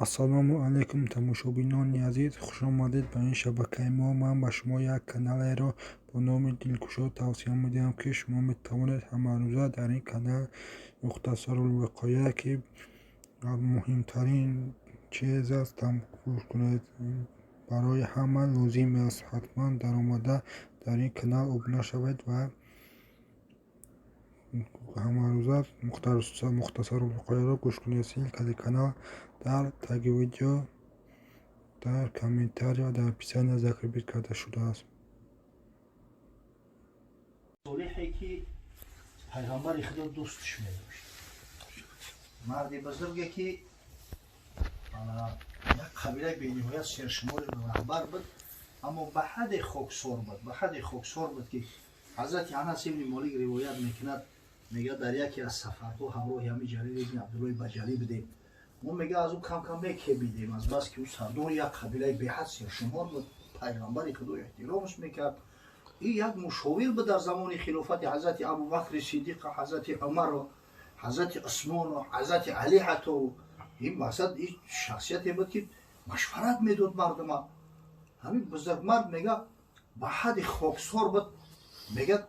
Ассалому алайкум, тамошобинони азиз, хушомадед ба ин шабакаи мо. Ман ба шумо як каналеро бо номи Дилкушод тавсия медиҳам, ки шумо метавонед ҳамарӯза дар ин канал Мухтасарулвиқоя, ки муҳимтарин чиз аст, гӯш кунед. Барои ҳама лозим аст. Ҳатман даромада дар ин канал обуна шавед ва ҳамарӯза Мухтасарулвиқояро гӯш кунед. Ссылкаи канал дар таги видео, дар комментария ва дар описания закрепить карда шудааст. Солиҳе, ки пайғамбари Худо дӯстш медошт, марди бузурге, ки як қабилаи бениҳоят сершумори раҳбар буд, аммо ба ҳадде хоксор буд, ба ҳадде хоксор буд, ки ҳазрати Анас ибни Молик ривоят мекунад, мега, дар яке аз сафарҳо ҳамроҳи ҳами Ҷалил ибни Абдуллои Баҷалӣ будем. Мо, мега, аз ӯ кам-кам мекебидем, аз бас ки ӯ сардори як қабилаи беҳад сершумор буд, пайғамбари Худо эҳтиромаш мекард. И як мушовир буд дар замони хилофати ҳазрати Абубакри Сиддиқ, ҳазрати Умару ҳазрати Усмону ҳазрати Али. Ҳатто ин мақсад шахсияте буд, ки машварат медод мардума. Ҳамин бузургмард, мега, ба ҳадди хоксор буд. Мега,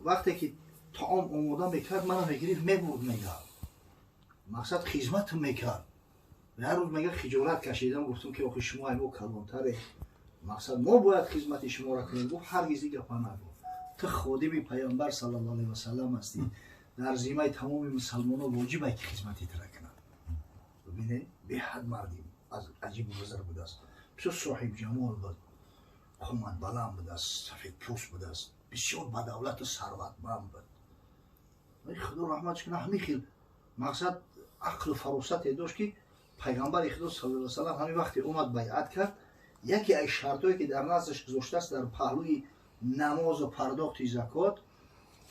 вақте ки таом омода мекард, мана мегирифт, мебурд, мега, мақсад хизмат мекард. Як рӯз, мега, хиҷолат кашидам, гуфтам, ки охи, шумо ай мо калонтаре, мақсад мо бояд хизмати шуморо кунем. Гуфт: «Ҳаргиз ин гапа нагӯ, ту ходими Пайғамбар саллаллоҳу алайҳи васаллам ҳастӣ, дар зиммаи тамоми мусалмоно воҷиб ки хизмати тура кунанд». Бибине, беҳад марди аҷибу бузург будааст. Бисёр соҳибҷамол буд, қомат баланд будааст, сафедпӯст будааст, бисёр бадавлату сарватманд буд. Худо раҳматш кунад, ҳамин хел мақсад ақлу фаросате дошт, ки пайғамбари Худо саллаллоҳу салам ҳамин вақте омад, байъат кард, яке аз шартое, ки дар наздаш гузоштааст, дар паҳлӯи намозу пардохти закот,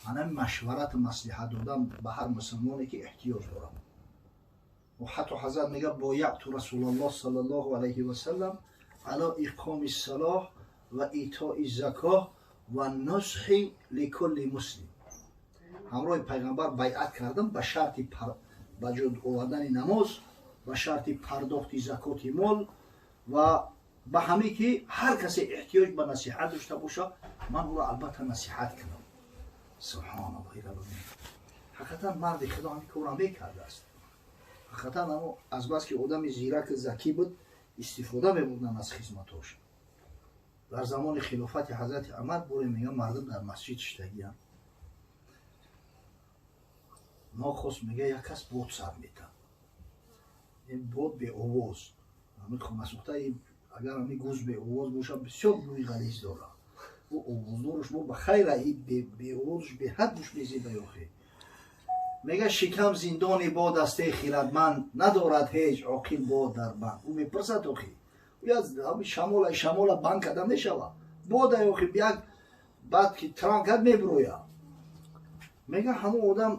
ҳанами машварату маслиҳат додан ба ҳар мусулмоне, ки эҳтиёҷ дорад. Ҳатто ҳазрат мега: «Бояъту Расулаллоҳ саллаллоҳу алайҳи васалам ало иқоми салоҳ ва итои закоҳ ва нусҳи ликулли муслим». Ҳамроҳи пайғамбар байъат кардам ба шарти ба ҷо овардани намоз, ба шарти пардохти закоти мол ва ба ҳаме, ки ҳар касе эҳтиёҷ ба насиҳат дошта боша, ман ӯро албатта насиҳат кунам. Субҳоналлоҳ. Ҳақиқатан марди Худо ҳамин корро мекардааст. Ҳақиқатан, амо азбаски одами зираку закӣ буд, истифода мебурданд аз хизматош. Дар замони хилофати ҳазрати Умар боре, мегӯям, мардум дар масҷид шиштагианд. Нохост, мега, як кас бод сар метад. Ин бод беовоз, ҳамин хонасӯхта, агар ҳамин гуз беовоз бошад, бисёр бӯи ғализ дорад. Ӯ овоздораш бо ба хайра, беовозш беҳад гӯш мезеба. Ёхе, мега, шикам зиндони бод асте, хирадманд надорад ҳеҷ оқил бод дар банд. Ӯ мепурсад: охи, шамола шамола банд карда мешавад? Бода, охи, як баъд ки тран кард, мебирояд. Мега, ҳамон одам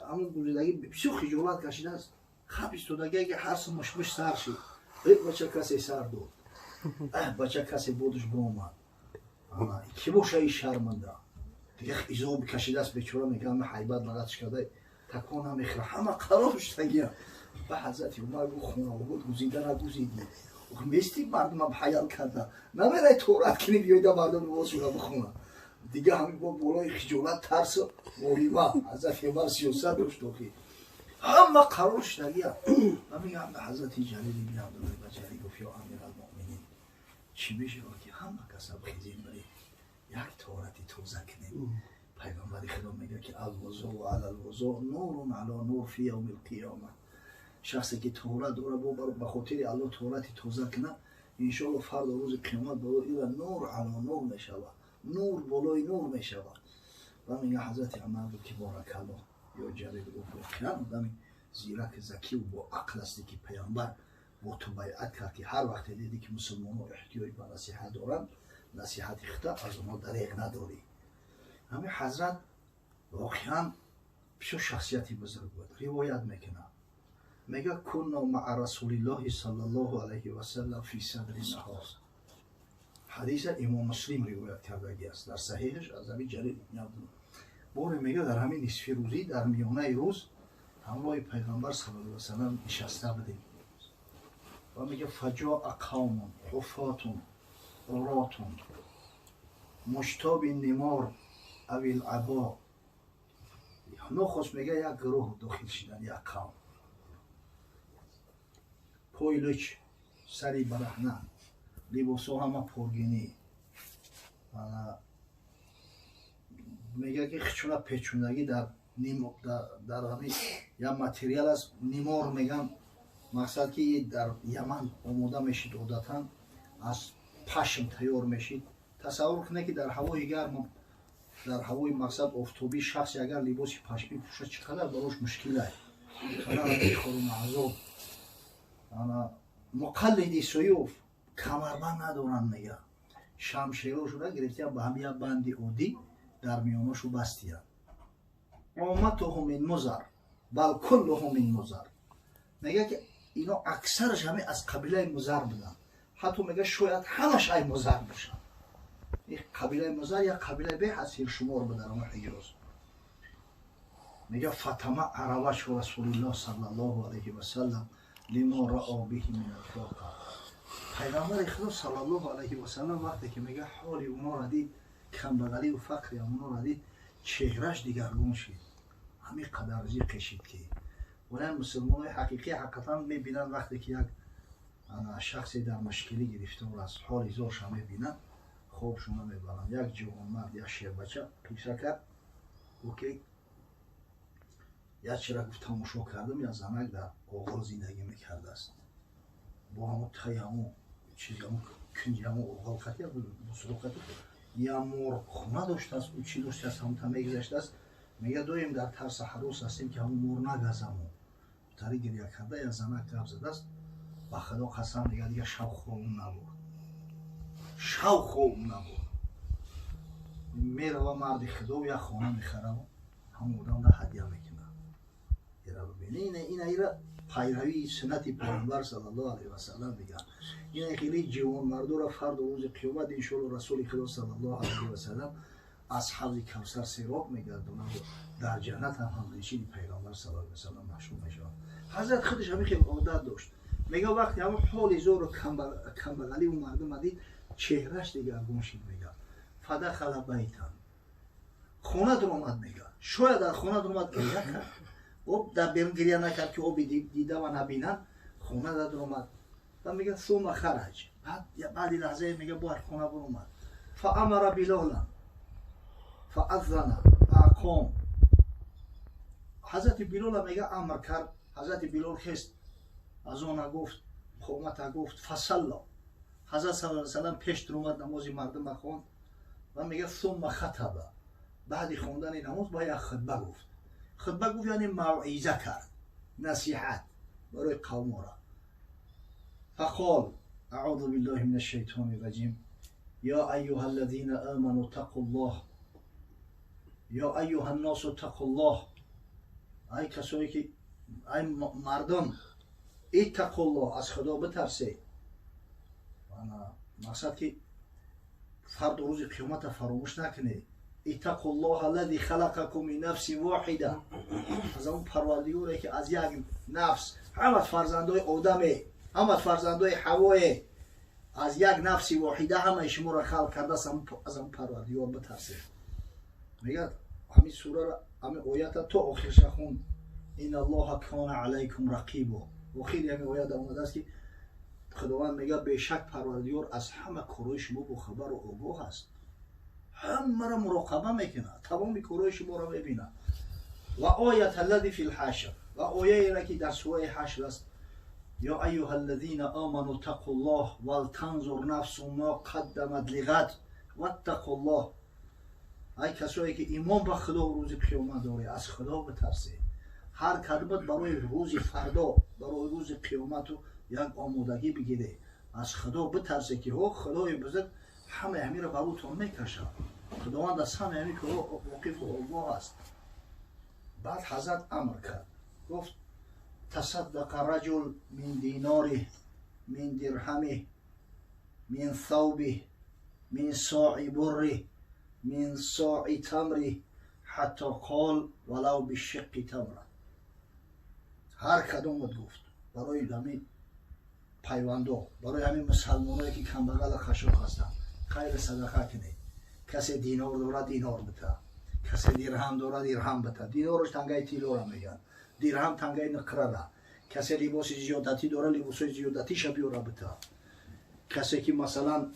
ҳамон гузидагӣ бисёр хиҷолат кашидааст, хаб истодаги, ки ҳарсу мушмуш сар шид. Бача, касе сар дод, бача, касе бодаш биомад, ки боша и шарманда? Дига изоб кашидааст бечора. Мега, ҳама ҳайбат лағатш карда, такон намехӯра, ҳама қарор шудагия. Ба ҳазрати Умар гуфт: «Хонаобод гузида нагузидӣ, мести мардумам ҳаял карда намерай, торат кини биёйда, мардум намозшуна бихона». Дига ҳамин бо болои хиҷолат, тарсу воҳима, ҳазрати Умар сиёсат дошт, охи ҳама қарор шудагия. Мегам, ҳазрати Ҷалил ибни Абдуллои Баҷалӣ гуфт: «Ё Амиралмуъминин, чӣ мешавад, ки ҳама каса бихезем, барем, як торати тоза кунем?» Пайғамбари Худо мега, ки «Алвузу алал вузу нурун ало нур фи явми лқиёма». Шахсе ки тоҳорат дора, бо ба хотири Аллоҳ тоҳорати тоза кунад, иншоалло фардо рӯзи қиёмат болои ира нур ало нур мешавад, нур болои нур мешавад. Ва мега, ҳазрати Умар гуфт, ки боракаллоҳ, ё Ҷалил. Гуфт: «Воқеан одами зирак, закиву бо ақл ҳасте, ки пайғамбар бо ту байъат кард, ки ҳар вақте дидӣ, ки мусулмонҳо эҳтиёҷ ба насиҳат доранд, насиҳати худта аз онҳо дареғ надорӣ». Ҳамин ҳазрат воқеан бисёр шахсияти бузург буд. Ривоят мекунад, мега: «Кунно маа Расулиллоҳи саллаллоҳу алайҳи васалам фи садри наҳор». Ҳадиса Имом Муслим ривоят кардагӣ аст дар саҳиҳаш аз ҳамин Ҷалил ибни Абдулло. Боре, мега, дар ҳамин нисфи рӯзӣ, дар миёнаи рӯз ҳамроҳи пайғамбар саллаллоҳу васалам нишаста будем. Ва мега фаҷоа қавмун ҳуфотун уротун муштоби нимор авил або. Нохост мега як гурӯҳ дохил шидан, як қавм, пои луч, сари бараҳна, либосҳо ҳама пургинӣ. Мега ки хичуна печундагӣ дар ҳами як материал аст, нимор меган. Мақсад ки дар Яман омода мешид, одатан аз пашм тайёр мешид. Тасаввур кунед, ки дар ҳавои гарм, дар ҳавои мақсад офтобӣ шахсе агар либоси пашмӣ пӯшад, чӣ қадар барош мушкилай, қадар азоб. Муқаллиди суюф, камарбанд надоранд. Мега шамшерошура гирифтия, ба ҳам як банди оддӣ дар миёношу бастиянд. Оматуҳу мин музар бал куллуҳу мин музар. Мега ки ино аксараш ҳаме аз қабилаи Музар буданд, ҳатто мега шояд ҳамаш ай Музар бошанд. Қабилаи Музар як қабилаи беҳад сершумор буд дар ҳама Ҳиҷоз. Мега фатама аравашу Расулиллоҳ саллаллоҳу алайҳи васаллам лимо рао биҳи мин алфоқа. Пайғамбари Худо саллаллоҳу алайҳи васаллам вақте ки мега ҳоли онора дид, камбағаливу фақри онора дид, чеҳраш дигаргун шид, ҳамин қадар зиқе шид ки вале мусулмонои ҳақиқӣ ҳақиқатан мебинанд, вақте ки як шахсе дар мушкилӣ гирифтор аст, ҳоли зорша мебинанд, хобшона мебаранд. Як ҷавонмард, як шербача қисса кард, гуфт ки як чира, гуфт, тамошо кардам, як занак дар оғол зиндагӣ мекардааст, бо ҳамон таи ҳамон чиз, ҳамон кунҷи ҳамон оғол қати бусуро қати як морхона доштааст, ӯ чӣ доштааст, ҳамон та мегузаштааст. Мега доим дар тарса ҳарос ҳастем, ки ҳамон мор нагазамон. Тари гиря карда як занак гап задааст: «Ба Худо қасам», мега, «дига шав хобум набурд, шав хобум набурд». Мерава марди Худо, як хона мехараву ҳамон одамда ҳадя мекунад. Ина ира пайравии суннати Пайғамбар саллаллоҳу алайҳи васаллам мегӯяд. Ина хеле ҷавонмардоро фарду рӯзи қиёмат иншоалло Расули Худо саллаллоҳу алайҳи васаллам аз ҳавзи Кавсар сероб мегардонад, дар ҷаннат ҳам ҳамнишини Пайғамбар саллаллоҳу алайҳи васаллам маҳшур мешавад. Ҳазрат худаш ҳамин хел одат дошт. Мега вақте ҳамон ҳоли зору камбағаливу мардума дид, чеҳраш дигаргун шид. Мега фадахала байтан, хона дуромад. Мега шояд дар хона дуромад, гиря кард, об дар берун гиря накард, ки оби дида ва набинанд. Хона даромад ва мега сума хараҷ, баъди лаҳзае мега бояд хона буромад. Фаамара Билолан фааззана фаақом. Ҳазрати Билола мега амр кард. Ҳазрати Билол хест, азона гуфт, қомата гуфт, фасалло. Ҳазрат сал салам пеш дуромад, намози мардума хонд ва мега сумма хатаба. Баъди хондани намоз ба як хутба гуфт. Хутба гуфт, яъне мавъиза кард, насиҳат барои қавмора. Фақол: аъузу биллаҳи мин ашшайтони раҷим, ё айюҳа аллазина аману тақуллоҳ, ё айюҳа нносу тақуллоҳ. Ай касое ки, ай мардум, иттақуллоҳ, аз Худо битарсед. Мақсад ки фарду рӯзи қиёмата фаромӯш накунед. Иттақуллоҳ аллази халақакум мин нафсин воҳида. Аз ҳамон Парвардигоре ки аз як нафс, ҳамат фарзандои Одаме, ҳамат фарзандои Ҳавое, аз як нафси воҳида ҳамаи шуморо халқ кардааст, аз ҳамон Парвардигор битарсед. Мегӯяд ҳамин сурара, ҳамин оята то охирша хонд: инналлоҳа кона алайкум рақибо. Охири ҳамин оят омадааст, ки Худованд мегӯяд: бешак Парвардигор аз ҳама корҳои шумо бохабару огоҳ аст, ҳамаро муроқаба мекунад, тамоми корҳои шуморо мебинад. Ва оят аллади фи лҳашр, ва ояеро ки дар сураи Ҳашр аст: ё айюҳа аллазина аману тақуллоҳ валтанзур нафсу мо қаддамат лиғад ваттақуллоҳ. Ай касое ки имон ба Худо рӯзи қиёмат доред, аз Худо битарсед. Ҳар кадомат барои рӯзи фардо, барои рӯзи қиёмату як омодагӣ бигиред. Аз Худо битарсед, ки ҳо Худои бузург ҳамаи ҳамиро ба рӯтон мекашад. Худованд аз ҳамаи ҳамин корҳо воқифу огоҳ аст. Баъд ҳазрат амр кард, гуфт: тасаддақа раҷул мин динорих, мин дирҳамих, мин савбих, мин сои буррих, мин сои тамрих, ҳатто қол валав бишиққи тамра. Ҳар кадомат, гуфт, барои ҳамин. Пайвандо, барои ҳамин мусалмоное ки камбағала қашоқ ҳастанд, хайри садақа кунед. Касе динор дорад, динор бита, касе дирҳам дорад, дирҳам бита. Динорош тангаи тиллора мегӯянд, дирҳам тангаи нуқрара. Касе либоси зиёдатӣ дора, либосҳои зиёдатиша биёра бита. Касе ки, масалан,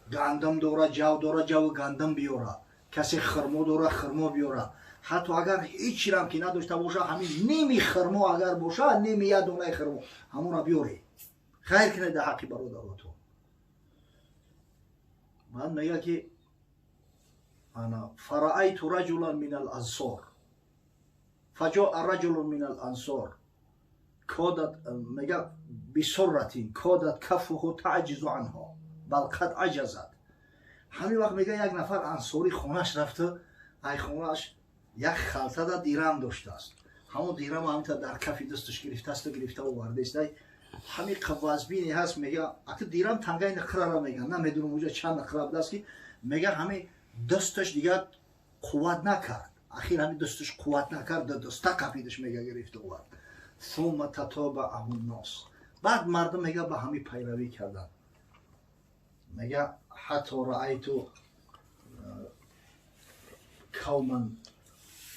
гандум дора, ҷав дора, ҷаву гандум биёра. Касе хирмо дора, хирмо биёра. Ҳатто агар ҳечирам ки надошта боша, ҳамин ними хирмо агар боша, ними як донаи хирмо, ҳамонро биёре, хайр кунед дар ҳаққи бародаротон. Баъд мега ки ана фараайту раҷулан мин алансор, фаҷоа раҷулун мин алансор кодат, мега, бисурратин кодат каффуҳу таъҷизу анҳо бал қад аҷазат. Ҳамин вақт, мега, як нафар ансорӣ хонаш рафта, ай хонаш як халтада дирам доштааст. Ҳамон дирам ҳамита дар кафи дасташ гирифтааст, гирифта овардаистай. Ҳамин вазбине ҳаст, мега, ака дирам тангаи нақрара мега, намедонам уҷа чанд нақра будааст, ки мега, ҳамин дасташ дигар қувват накард. Ахир ҳамин дасташ қувват накард, даста қапидаш, мега, гирифта овард. Сумма татобааҳу ннос, баъд мардум, мега, ба ҳамин пайравӣ карданд. Мега, ҳатто раайту кавман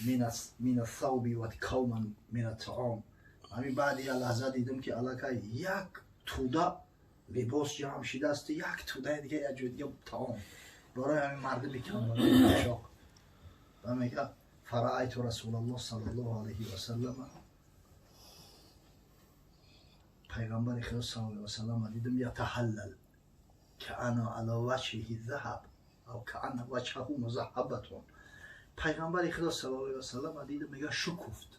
мин ассавби ва кавман мин аттаом. Ҳамин баъди як лаҳза дидам, ки аллакай як тӯда либос ҷамъ шидааст, як тӯдаи дига, як ҷои дига таом барои ҳамин мардуми камбағал. Ва мега, фараайту расулаллоҳ саллаллоҳу алайҳи васаллама, пайғамбари худо саллаллоҳу алайҳи васаллама дидам, ятаҳаллал каана ала ваҷҳиҳи заҳаб ав каана ваҷҳаҳу музаҳабатун. Пайғамбари худо саллаллоҳу алайҳи васаллама дидам, мега, шукуфт,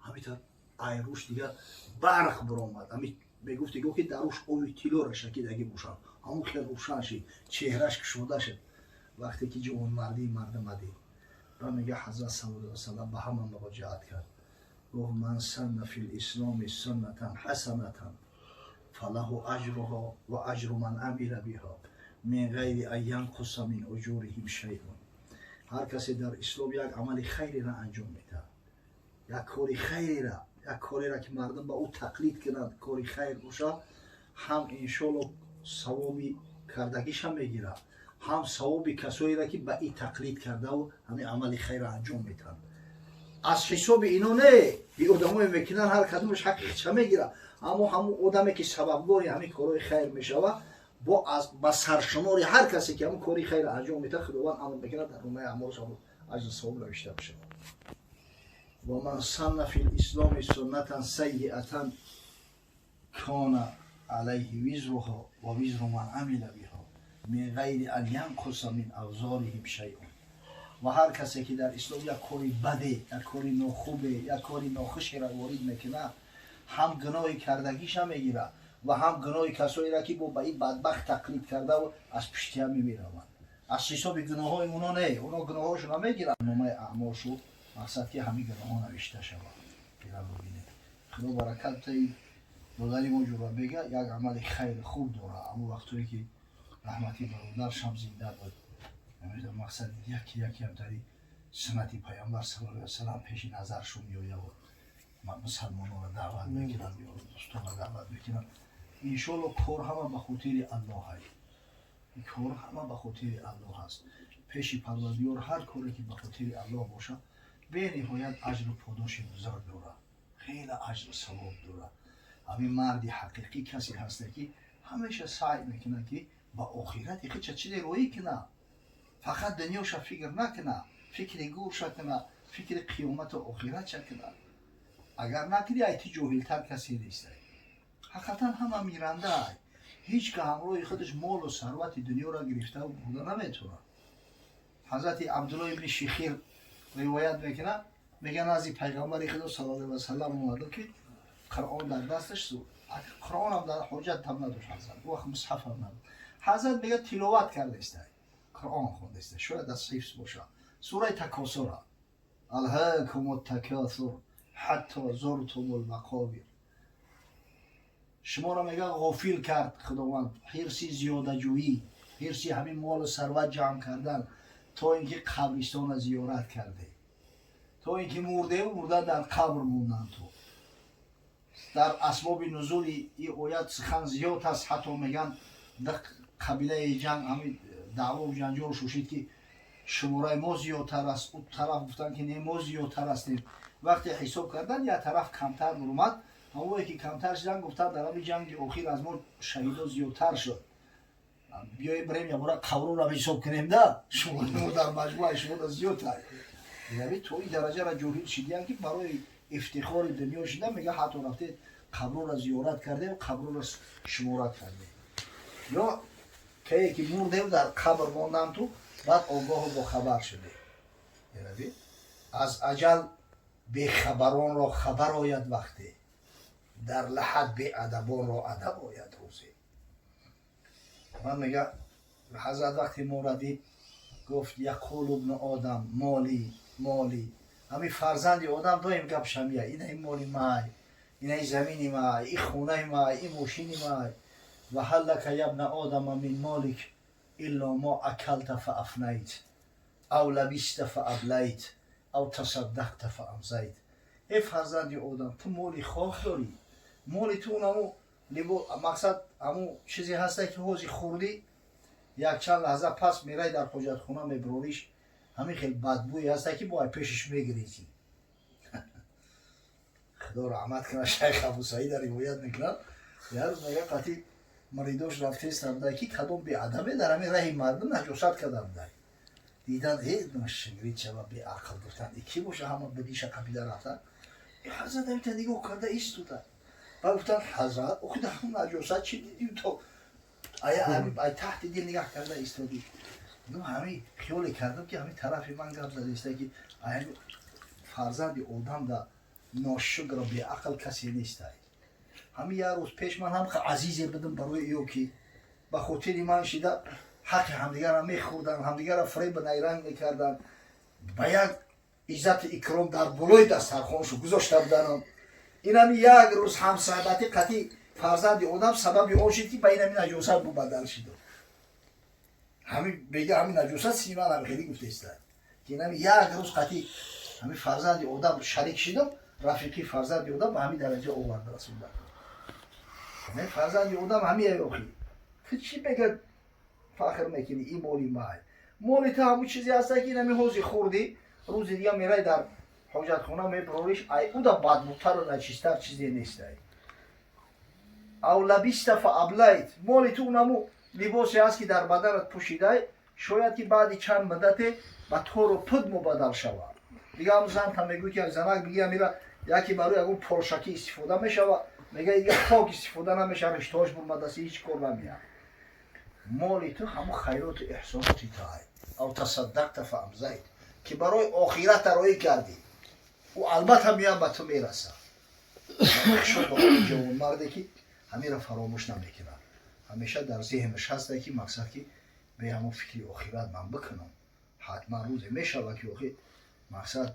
ҳамитар айруш дигар барқ биромад. Ҳами мегуфт, диго ки дар руш оби тиллора шакидагӣ бошад, ҳамон хел рӯшан шид, чеҳраш кушода шуд, вақте ки ҷавонмардии мардума дид. Ва мега, ҳазрат саллаллоҳу алайҳи васаллам ба ҳама муроҷиат кард, гуфт: ман санна фи лисломи суннатан ҳасанатан фалаҳу аҷруҳо ва аҷру ман амила биҳо мин ғайри ан янқуса мин уҷуриҳим шайъун. Ҳар касе дар ислом як амали хайреро анҷом медиҳад, як кори хайреро, як кореро ки мардум ба ӯ тақлид кунанд, кори хайр бошад, ҳам иншоалло савоби кардагиша мегирад, ҳам савоби касоеро ки ба ин тақлид кардаву ҳамин амали хайрро анҷом медиҳанд. Аз ҳисоби ино не, и одамое мекунанд, ҳар кадомаш ҳаққи хича мегирад, аммо ҳамун одаме ки сабабгори ҳамин корҳои хайр мешавад, бо аз ба саршумори ҳар касе ки ҳамун кори хайрро анҷом медиҳад, Худованд амр мекунад, дар номаи аъмолаш аҷру савоб навишта мешавад. Ва ман санна фи лисломи суннатан сайиатан кона алайҳи визруҳо ва визру ман амила биҳо мин ғайри ан янқуса мин авзориҳим шайъун. Ва ҳар касе ки дар ислом як кори баде, як кори нохубе, як кори нохушеро ворид мекунад, ҳам гуноҳи кардагиша мегирад ва ҳам гуноҳи касоеро ки бо ба ин бадбахт тақлид кардаву аз пуштиам мемераванд. Аз ҳисоби гуноҳҳои оно не, оно гуноҳҳошона мегиранд, номаи аъмолшу мақсад ки ҳамин гуноҳҳо навишта шавад. Ира бибинед, Худо баракат таи додари мо Ҷурабега як амали хайри хуб дорад. Ҳамон вақтое ки раҳмати бародаршам зинда буд, мақсад яки яки ҳамтари суннати пайғамбар саллаллоҳу алайҳи васаллам пеши назаршон меояву мусалмононро даъват мекунанд, дӯстонро даъват мекунанд. Иншоалло, кор ҳама ба хотири Аллоҳ ай, кор ҳама ба хотири Аллоҳ аст. Пеши Парвардигор ҳар коре ки ба хотири Аллоҳ бошад, бениҳоят аҷру подоши бузург дорад, хеле аҷру савоб дорад. Ҳамин марди ҳақиқӣ касе ҳаста, ки ҳамеша саъй мекунад, ки ба охирати хича чизе роӣ кунад, фақат дунёша фикр накунад, фикри гурша кунад, фикри қиёмату охиратша кунад. Агар накунӣ, ай ти ҷоҳилтар касе нестай. Ҳақиқатан ҳама мирандаай, ҳеҷ ка ҳамроҳи худаш молу сарвати дунёро гирифта бурда наметавонад. Ҳазрати Абдулло ибни Шихир ривоят мекунад, мега, назди пайғамбари худо саллаллоҳу алайҳи васаллам омадам, ки Қуръон дар дасташ, Қуръонам дар ҳоҷат ҳам надошт ҳазрат, вақт мусҳафам набуд. Ҳазрат, мега, тиловат кардаистай, Қуръон хондаистай, шояд аз ҳифз бошад, сураи Такосура: алҳакуму такасур ҳатто зуртумул мақобир. Шуморо, мега, ғофил кард Худованд ҳирси зиёдаҷӯӣ, ҳирси ҳамин молу сарват ҷамъ кардан, то ин ки қабристонро зиёрат карде, то ин ки мурдеву мурда дар қабр монданд. То Дар асбоби нузули ин оят сухан зиёд аст. Ҳатто мегӯянд, дар қабилаи ҷанг ҳамин даъвову ҷанҷол шушид, ки шумораи мо зиёдтар аст. Ӯ тараф гуфтанд, ки не, мо зиёдтар ҳастем. Вақте ҳисоб кардан, як тараф камтар мурумад. Ҳамое ки камтар шидан, гуфтанд, дар ҳамин ҷанги охир аз мо шаҳидо зиёдтар шуд, биёем бирем ябора қаброра ҳисоб кунем, да шумораи мо дар маҷмӯаи шумода зиёдтар. Яъне то ин дараҷара ҷоҳил шидиян, ки барои ифтихори дунё шида, мега, ҳатто рафте қаброра зиёрат кардем, қаброра шуморат кардем, ё кае ки мурдем, дар қабр мондам, ту баъд огоҳу бохабар шудем. Аз аҷал бехабаронро хабар ояд вақте, дар лаҳад беадабонро адаб ояд рӯзе. Ман мега, ҳазрат вақте моро дид, гуфт: يقول ابن آدم مالي مالي. Ҳамин фарзанди одам доим гап шамия: инаи моли май, инаи замини май, и хонаи май, и мошини май. وهل لك يا ابن آدم من مالك إلا ما أكلت فأفنيت أو لبست فأبليت أو تصدقت فأمضيت. Эй фарзанди одам, ту моли хок дорӣ. Моли ту унаму мақсад ҳамун чизе ҳаста, ки ҳози хурдӣ, якчанд лаҳза пас мерай, дар ҳоҷатхона мебирориш, ҳамин хел бадбӯе ҳаста, ки бояд пешиш мегирезӣ. Худо раҳмат кунад, шайх Абусаида ривоят мекунад, як рӯз мега, қатӣ маридош рафтеста буда, ки кадом беадабе дар ҳамин раҳи мардум наҷосат карда будай. Дидан, э, шингрид шава, беақл, гуфтанд, ки боша, ҳама бидиша қапида рафтан. Ҳазрат ҳамита нигоҳ карда истода. Ба гуфтанд: «Ҳазрат, охи дар ҳамн наҷосат чӣ дидим, то ай таҳти дил нигаҳ карда истодӣ?» Ну, ҳамин хиёле кардам, ки ҳамин тарафи ман гап задаиста, ки ай фарзанди одам да ношукру беақл касе нестай. Ҳамин як рӯз пеш ман ҳам азизе будам барои ё, ки ба хотири ман шида ҳаққи ҳамдигарро мехӯрдан, ҳамдигарро фиреб найранг мекарданд, ба як иззату икром дар болои дастархоншу гузошта буданам. Инами як рӯз ҳамсаҳбати қатӣ фарзанди одам сабаби он шуд, ки ба инами наҷосат мубаддал шидо. Ҳамин бега, ҳамин наҷосат симан ҳам хеле гуфтеста, ки инами як рӯз қатӣ ҳамин фарзанди одам шарик шидам, рафиқи фарзанди одам ба ҳамин дараҷа оварда расонда. Фарзанди одам ҳамин охи, ту чӣ бега фахр мекунӣ, ин моли май? Моли ту ҳамун чизе ҳаста, ки инами ҳози хурдӣ, рӯзи дига мерай, дар ҳоҷатхона мебирориш, ай уда бадбутару начистар чизе нестай. أو لبست فأبليت. Моли ту унаму либосе ҳаст, ки дар баданат пӯшидай, шояд ки баъди чанд муддате ба тору пуд мубаддал шавад. Дига ҳам занта мегӯй, ки занак биги, амира яке барои ягон поршакӣ истифода мешава, мега, дига пок истифода намешава, риштаҳош бурмадаси, ҳеҷ кор намеяд. Моли ту ҳамун хайроту эҳсоноти туай. أو تصدقت فأمضيت, ки барои охирата роӣ кардӣ, ӯ албатта меяд, ба ту мерасад. Ҷавонмарде, ки ҳамира фаромӯш намекунад, ҳамеша дар зеҳнаш ҳаста, ки мақсад, ки бе ҳамон фикри охират ман бикунам, ҳатман рӯзе мешавад, ки охир мақсад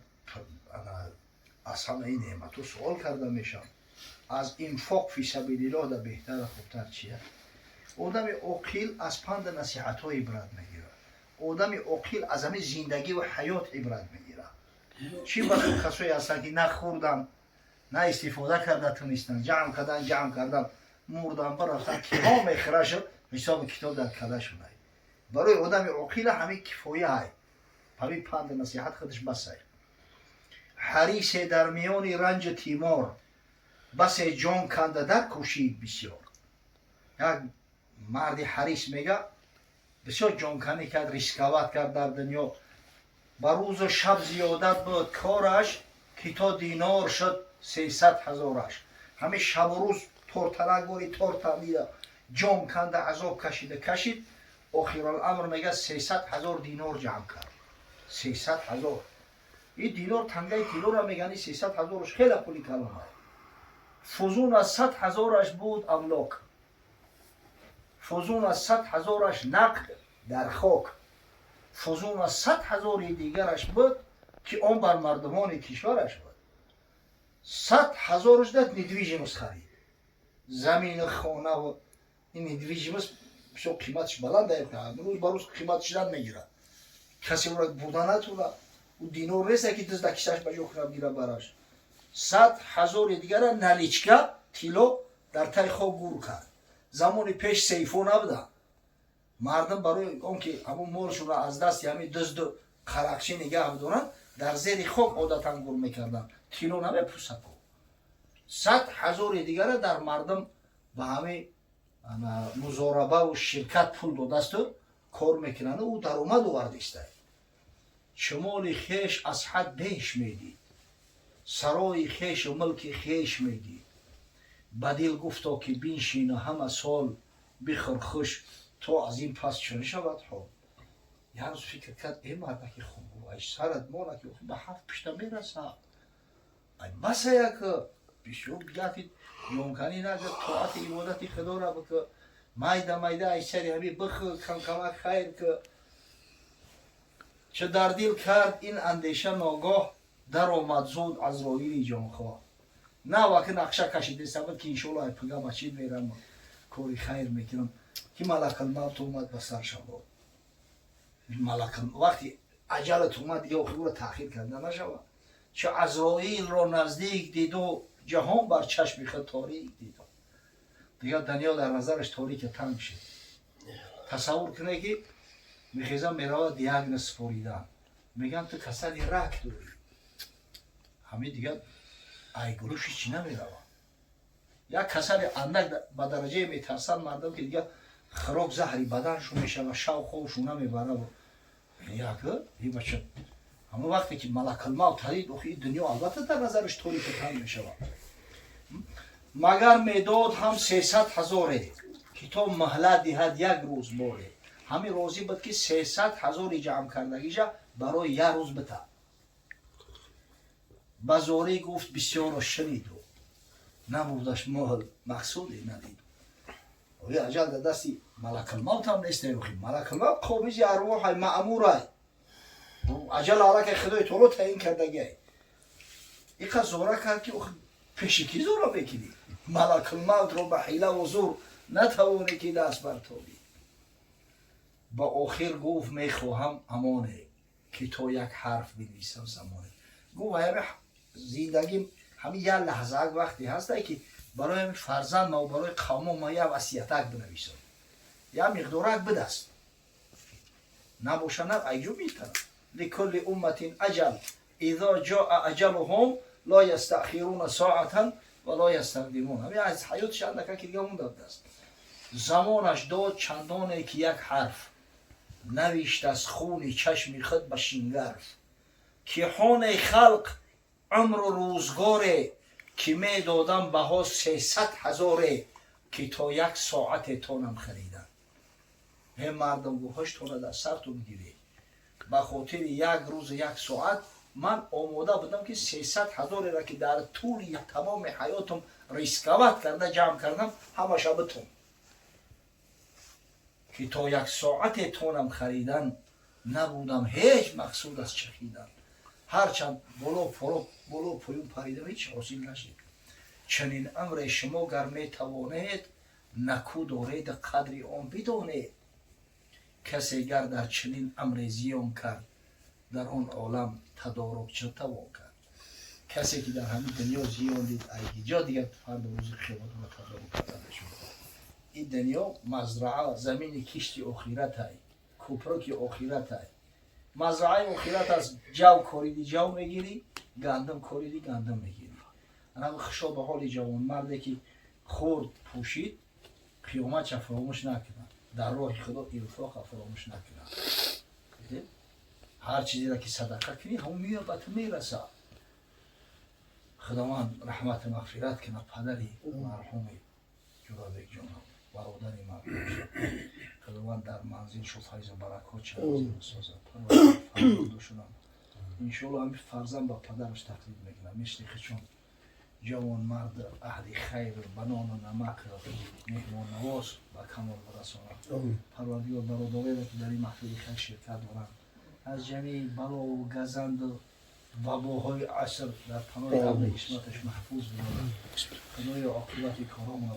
аз ҳамаи неъматҳо суол карда мешавам. Аз инфоқ في سبيل الله да беҳтара, хубтар чия? Одами оқил аз панду насиҳатҳо ибрат мегирад. Одами оқил аз ҳамин зиндагӣ ва ҳаёт ибрат мегирад. Чӣ басо касое ҳастанд, ки на хӯрдан, на истифода карда тунистанд, ҷамъ кардан, ҷамъ кардан, мурдан, бирафтан, киҳо мехӯра шуд, ҳисоби китоб дар када шудай. Барои одами оқила ҳамин кифоя ҳай, ҳамин панду насиҳат худаш басай. Ҳарисе дар миёни ранҷу тимор басе ҷон канда дар кӯшид бисёр. Як марди ҳарис, мега, бисёр ҷонканӣ кард, рисковать кард дар дунё. Ба рӯзу шаб зиёдат буд кораш, ки то динор шуд 300 ҳазораш. Ҳамин шабу рӯз тортанаквори тортамида ҷон канда, азоб кашида кашид, охируламр, мега, 300 ҳазор динор ҷамъ кард. 300 ҳазор ин динор тангаи тиллоро мегани, 300 ҳазораш хеле пули калон. Фузун аз 100 ҳазораш буд амлок, фузун аз 100 ҳазораш нақд дар хок, фузун аз 100 ҳазори дигараш буд, ки он бар мардумони кишвараш буд. 100 ҳазораш дад, недвижимость харид, замину хонаву ин недвижимость бисёр қиматаш баланд, рӯз ба рӯз қимат шидан мегирад. Касе ӯро бурда натонад. Ӯ динор нест, ки дизда кисаш ба ҷо кунад, гира бараш. 100 ҳазори дигара наличка Тилло дар таи хок гур кард. Замони пеш сейфо набуданд. Мардум барои он ки ҳамун молшонро аз дасти ҳамин дузду қарақчӣ нигаҳ бидоранд, дар зери хок одатан гур мекарданд. Тилло намепусаку. 100 ҳазори дигара дар мардум ба ҳамин музорабаву ширкат пул додасту кор мекунанд, ӯ даромад овардистай. Чу моли хеш аз ҳад беш медид, сарои хешу мулки хеш медид, ба дил гуфто, ки биншину ҳама сол бихӯр хуш, то аз ин пас чун шавад ҳол. Як рӯз фикр кард: «Э, мардаки хуб, ай сарат мона, ки ба ҳафт пишта мерасад, ай баса, як бисёр гапи ёнканӣ нага, тоати ибодати худоро бикӯ, майда майда ай сари ҳами бихӯ, камкамак хайр кӯ». Чу дар дил кард ин андеша, ногоҳ даромад зуд Азроили ҷонхоҳ. На ваки нақша кашидеста буд, ки иншоалло ай пига масҷид мерам, кори хайр мекунам, ки малакалмавт омад ба сар шавод. Малакал вақти аҷалат омад, дига охир ӯро таъхир карда нашавад. Чу Азроилро наздик диду, ҷаҳон бар чашми худ торик диду, дигар дунё дар назараш торика, танг шуд. Тасаввур кунед, ки мехеза, меравад, диагноз супоридан, мегӯянд: «Ту касали рак дорӣ». Ҳамин дигар айгулуши чӣ намеравад. Як касали андак ба дараҷае метарсанд мардум, ки дигар хӯрок заҳри баданшон мешава, шав хобшон намебара. Як бача ҳамон вақте ки малакалмавт тадид, охи ин дунё албатта дар назараш торику танг мешавад. Магар медод ҳам 300 ҳазоре, ки то муҳлат диҳад як рӯз боре. Ҳамин розӣ буд, ки 300 ҳазори ҷамъ кардагиша барои як рӯз бита. Ба зорӣ гуфт бисёрро шуниду, набудаш муҳл мақсуде надиду. Ои аҷал дар дасти малакалмавтам нест. Охи малакалмавт қобизи арвоҳай, маъмурай, аҷал аллакай худои таоло таъин кардагиай. Иқа зора кард, ки пеши кӣ зора мекунӣ? Малакулмавтро ба ҳилаву зур натавонӣ, ки даст бартобӣ. Ба охир гуфт: «Мехоҳам амоне, ки то як ҳарф бинависам замоне». Гуфт: «Ҳами зиндагим, ҳами як лаҳзаак вақте ҳастай, ки барои ҳами фарзандмау барои қавмо ма як васиятак бинависам, як миқдорак бидаст набоша, на айҷо метарам». لكل أمة أجل إذا جاء أجلهم لا يستأخرون ساعة ولا يستقدمون. Ҳами аз ҳаётиш андака ки дига монда будаст. Замонаш дод чандоне, ки як ҳарф навишт аз хуни чашми худ ба шингарф, ки ҳоне халқ умру рӯзгоре, ки медодам баҳо 300 ҳазоре, ки то як соате тонам харидан. Ҳе мардум, гӯҳоштона дар сартун гиред, ба хотири як рӯзу як соат ман омода будам, ки 300 ҳазореро, ки дар тӯли тамоми ҳаётум рисковать карда ҷамъ кардам, ҳамаша битун, ки то як соате тонам харидан, набудам ҳеҷ мақсуд аз чахидан. Ҳарчанд боло боло поён паридам, ҳеҷ ҳосил нашид. Чунин амре шумо гар метавонед, наку доред, қадри он бидонед. Касе гар дар чунин амре зиён кард, дар он олам тадорук чӣ тавон кард? Касе ки дар ҳамин дунё зиён дид, айгиҷо дигар фарду рӯзи қиёмат тадорук карда нашуд? Ин дунё мазраа, замини кишти охиратай, кӯпруки охиратай, мазрааи охират аст. Ҷав кориди, ҷав мегирӣ, гандум кориди, гандум мегирӣ. Анам хушо ба ҳоли ҷавонмарде, ки хӯрд, пӯшид, қиёматша фаромӯш накунад, дар роҳи худо инфоқа фаромӯш накунад. Ҳар чизеро ки садақа кунӣ, ҳамон меояд, ба ту мерасад. Худованд раҳмату мағфират кунад падари марҳуми Ҷурабекҷонов, бародари марҳум. Худованд дар манзилшу файзу баракот созад. Фарзандошунам иншоалло ҳами фарзанд ба падараш тақлид мекунад, мисли хичон ҷавонмард, аҳли хайр, ба нону намак, меҳмоннавоз ба камол расонад. Парвардигор бародареро, ки дар ин маҳфили хайр ширкат доранд, аз ҷамеи балову газанду вабоҳои аср дар паноҳи абри исматаш маҳфуз бидорад. Худоё, оқибати коромона.